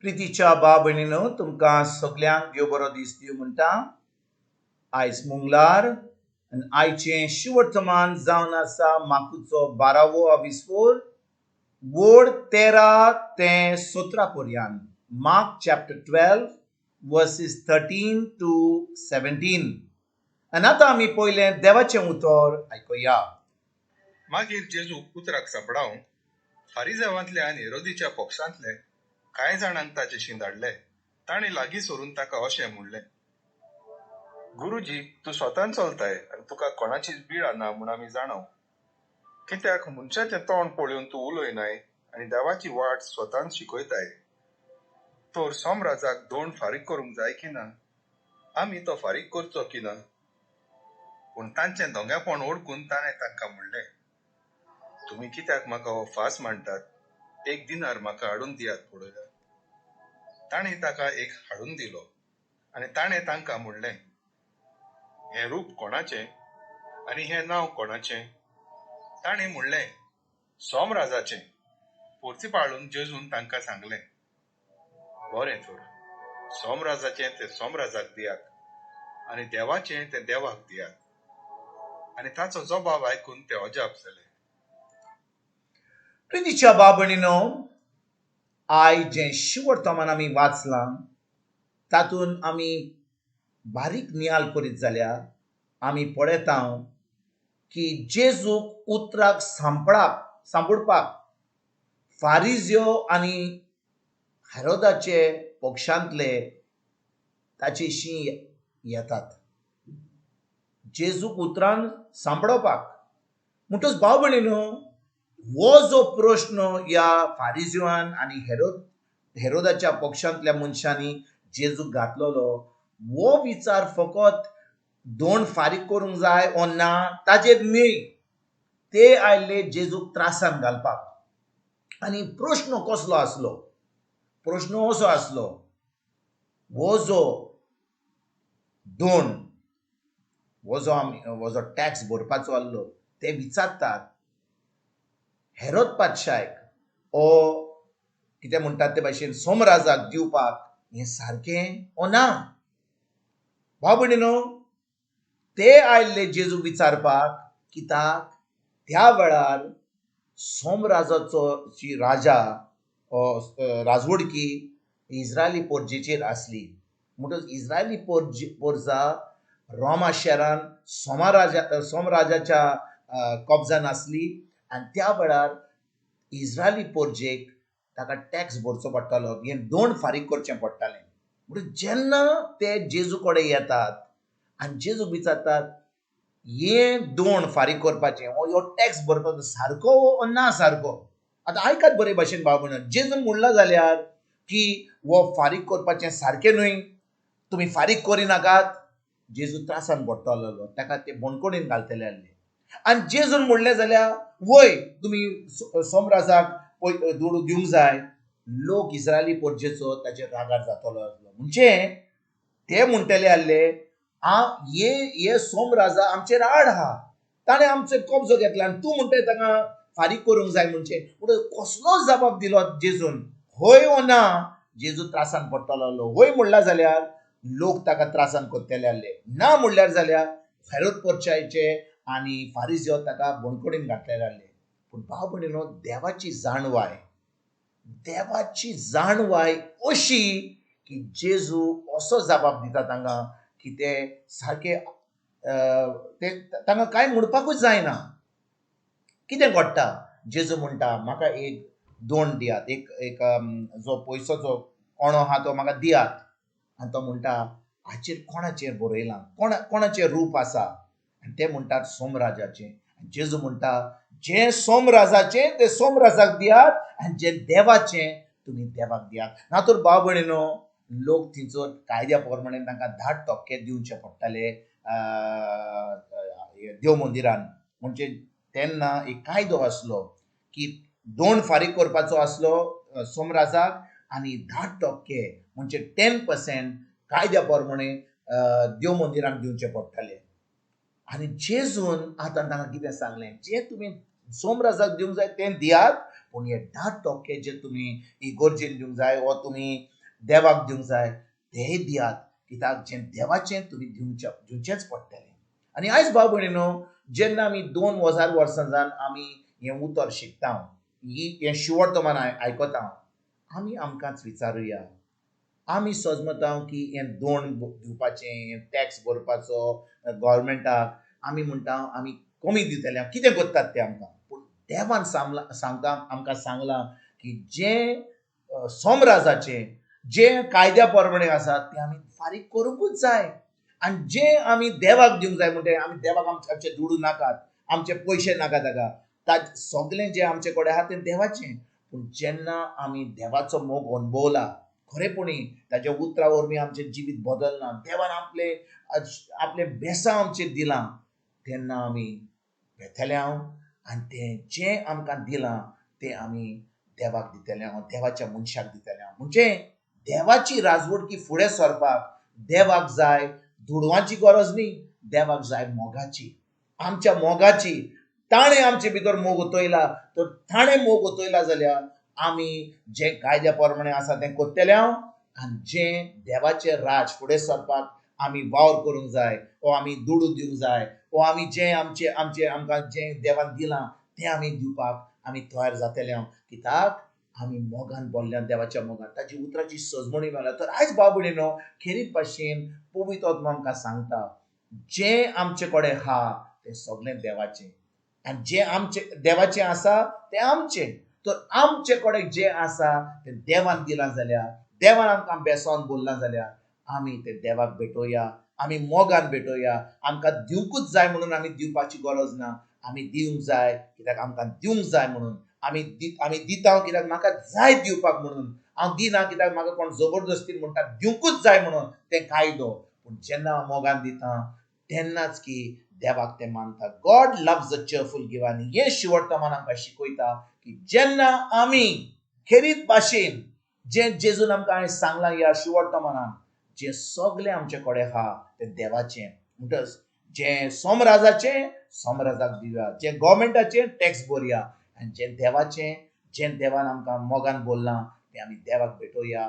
प्रितीच्या भाव भयणीनो, तुमकां सगल्यांक देव बरो दीस दिवं म्हणटा. आयज मंगळार आनी आयचें शिवर्तमान जावन आसा माकुचो बारावो अविस्वोर वड 13 ते 17 पर्यंत. Mark chapter 12 verses 13 to 17. आनी आतां आमी पयलें देवाचें उतर आयकुया. मागीर जेजूक उतराक सांपडावन फारिजेवांतले आनी हेरोदीच्या पक्षांतले कांय जाणांक ताचेशी धाडले. तांणी लागीं सरून ताका अशें म्हणलें, गुरुजी, तूं स्वतान चलताय आनी तुका कोणाचीच बिळा ना म्हूण आमी जाणाव. कित्याक मनशाचें तोंड पळोवन तूं उलयनाय आनी देवाची वाट स्वतान शिकयताय. तर सोमराजाक दोण फारीक करूंक जाय की ना? आमी तो फारीक करचो की ना? पूण तांचें धोंगेपण ओळखून ताणें तांकां म्हणलें, तुमी कित्याक म्हाका हो फास मांडटात? एक दिनार म्हाका हाडून दियात पळोवया. ताणें ताका एक हाडून दिलो आनी ताणें तांकां म्हणलें, हें रूप कोणाचें आनी हें नांव कोणाचें? ताणें म्हणलें, सोमराजाचें. पोर्तिपाळून जेजून तांकां सांगलें, बरें तर, सोमराजाचें तें सोमराजाक दियात आनी देवाचें तें देवाक दियात. आनी ताचो जबाब आयकून ते अजाप जाले. प्रितीच्या भाव भयणीनो, आयज जें शिवर्तमान आमी वाचलां तातूंत आमी बारीक नियाल करीत जाल्यार आमी पळयता की जेजूक उतराक सांपडपाक फारिज्यो आनी हेरोदाचे पक्षांतले ताचेशी येतात जेजूक उतरान सांपडोवपाक. म्हणटच भाव भयणीनो, हो जो प्रश्न ह्या फारिज्योन आनी हेरोदाच्या पक्षांतल्या मनशांनी जेजूक घातलेलो हो विचार फकत दोन फारीक करूंक जाय ओ ना ताचेर न्हय, ते आयले जेजूक त्रासान घालपाक. आनी प्रश्न कसलो आसलो? प्रश्न असो आसलो, हो जो दोन हो जो आमी हो जो टॅक्स भरपाचो आसलो ते विचारतात हेरोद पातशायक ओ कितें म्हणटात ते भाशेन सोमराजाक दिवपाक हें सारकें ओ ना? भाव भयणीनो, ते आयल्ले जेजूक विचारपाक कित्याक त्या वेळार सोमराजाचो जी राजा राजवडकी इस्रायली पोरजेचेर आसली. म्हणटच इस्रायली पोरजा रोमा शहरान सोमराजाच्या कब्जान आसली आनी त्या वेळार इस्रायली पोरजेक ताका टॅक्स भरचो पडटालो, हें दोन फारीक करचें पडटालें. म्हणून जेन्ना ते जेजू कडेन येतात आनी जेजूक विचारतात हें दोन फारीक करपाचें हो टॅक्स भरपाचो सारको वो ना सारको? आतां आयकात बरे भाशेन भाव भयणो, जेजून म्हणलां जाल्यार की हो फारीक करपाचें सारकें न्हय, तुमी फारीक करिनाकात, जेजू त्रासान पडटलो, ताका ते बणकोणीन घालतले आसले. आनी जेजून म्हणलें जाल्यार वय तुमी सोमराजाक दुडू दिवंक जाय, लोक इस्रायली पोरजेचो ताचेर रागार जातलो आसलो. म्हणजे ते म्हणटले आसले, हे सोमराजा आमचेर आड आहा, ताणें आमचेर कब्जो घेतला आनी तूं म्हणटाय ताका फारीक करूंक जाय. म्हणजे म्हणून कसलो जबाब दिलो जेजून? हय ओ ना, जेजू त्रासान पडटलो आसलो. हय म्हणला जाल्यार लोक ताका त्रासान करतले आसले, ना म्हणल्यार जाल्यार हेरोद पोरचायचे आनी फारिज्यो ताका बणकोणीन घातलेले आसले. पूण भाव भयणीनो, देवाची जाणवाय, देवाची जाणवाय अशी की जेजू असो जबाब दिता तांकां की ते सारके ते तांकां कांय म्हणपाकूच जायना. कितें घडटा? जेजू म्हणटा म्हाका एक दोन दियात, एक एक जो पयसोचो कोणो आहा तो म्हाका दियात. आनी तो म्हणटा हाचेर कोणाचेर बरयलां, कोणाचें रूप आसा? आनी ते म्हणटात सोमराजाचें. जेजू म्हणटा जें सोमराजाचें तें सोमराजाक दियात आनी जें देवाचें तुमी देवाक दियात. ना तर भाव भयणीनो, लोक थंयचो कायद्या प्रमाणे तांकां 10% दिवचे पडटाले देव मंदिरान. म्हणजे तेन्ना एक कायदो आसलो की दोन फारीक करपाचो आसलो सोमराजाक आनी 10% म्हणजे 10% कायद्या प्रमाणे देव मंदिराक दिवचे पडटाले. आनी जेजून आतां तांकां कितें सांगलें, जें तुमी सोमराजाक दिवंक जाय तें दियात, पूण हे 10% जे तुमी इगोर्जेन दिवंक जाय वो तुमी देवाक दिवंक जाय तेय दियात, कित्याक जें देवाचें तुमी दिवचेंच पडटलें. आनी आयज भाव भयणीनो, जेन्ना आमी 2000 वर्सां जावन आमी हें उतर शिकता, हें शिवर्तमान आयकता, आमी आमकांच विचारुया, आमी सजमता की हें दोण दिवपाचें, हें टॅक्स भरपाचो गव्हर्मेंटाक, आमी म्हणटा आमी कमी दितले, कितें करतात ते आमकां. पूण देवान सांगता आमकां सांगलां की जें सोमराजाचें जें कायद्या प्रमाणे आसा तें आमी फारीक करूंकूच जाय. आनी जें आमी देवाक दिवंक जाय म्हणटा, आमी देवाक आमचे दुडू नाकात, आमचे पयशे नाका ताका, ताजें सगळें जें आमचे कडेन आहा तें देवाचें. पूण जेन्ना आमी देवाचो मोग अणभवला, खरेपणी ताच्या उतरा वरवीं आमचें जिवीत बदलना, देवान आपलें आपलें बेसांव आमचेर दिलां, तेन्ना आमी वेतले हांव आनी तें जें आमकां दिलां तें आमी देवाक दितले हांव, देवाच्या मनशाक दितले हांव. म्हणजे देवाची राजवडकी फुडें सरपाक देवाक जाय दुडवांची गरज न्ही, देवाक जाय मोगाची, आमच्या मोगाची. ताणें आमचे भितर मोग उतयला, तर ताणें मोग उतयला जाल्यार आमी जें कायद्या प्रमाणे आसा तें करतले हांव, आनी जें देवाचें राज फुडें सरपाक आमी वावर करूंक जाय, वो आमी दुडू दिवंक जाय, वो आमी जें आमचें आमचें आमकां जें देवान दिलां तें आमी दिवपाक आमी तयार जातले हांव, कित्याक आमी मोगान भरल्या, देवाच्या मोगान, ताची उतराची सजमणी मेळ्ळ्या. तर आयज भाव भयणीनो, खेरीत भाशेन पवित्र आत्मा आमकां सांगता, जें आमचे कडेन आहा तें सगळें देवाचें, आनी जें आमचें देवाचें आसा तें आमचें. तर आमचे कडेन जें आसा तें देवान दिलां जाल्यार, देवान आमकां बेसोन बोल्लां जाल्यार आमी तें देवाक भेटोवया, आमी मोगान भेटोवया. आमकां दिवंकूच जाय म्हणून आमी दिवपाची गरज ना, आमी दिवंक जाय कित्याक आमकां दिवंक जाय म्हणून आमी आमी दिता, कित्याक म्हाका जाय दिवपाक म्हणून. हांव दिना कित्याक म्हाका कोण जबरदस्तीन म्हणटा दिवंकूच जाय म्हणून, तें कायदो. पूण जेन्ना हांव मोगान दिता तेन्नाच की देवाक तें मानता. God loves a cheerful giver. आनी हें शिवर्तमान आमकां शिकयता की जेन्ना आमी खेरीत भाशेन जें जेजून आमकां हांवें सांगलां ह्या शिवर्तमानान, जें सगळें आमचे कडेन आहा तें देवाचें. म्हणटच जें सोमराजाचें सोमराजाक दिवया, जें गव्हर्मेंटाचें टॅक्स भरया, आनी जें देवाचें, जें देवान आमकां मोगान बोल्लां तें आमी देवाक भेटोवया.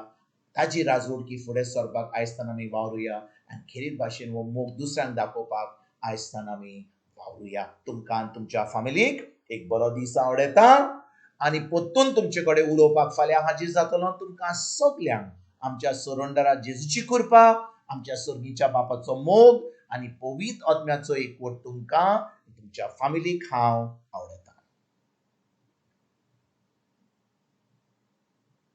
ताजी राजवडकी फुडें सरपाक आयजताना आमी वावरुया, आनी खेरीत भाशेन हो मोग दुसऱ्यांक दाखोवपाक आयजताना आमी वावरुया. तुमकां आनी तुमच्या फामिलीक एक बरो दीस आवडटा, आनी परतून तुमचे कडेन उलोवपाक फाल्यां हाजीर जातलो. तुमकां सगल्यांक आमच्या सोरंडरा जेजूची कृपा, आमच्या सर्गीच्या बापाचो मोग आनी पवित्र आत्म्याचो एकवट तुमकां तुमच्या फामिलीक हांव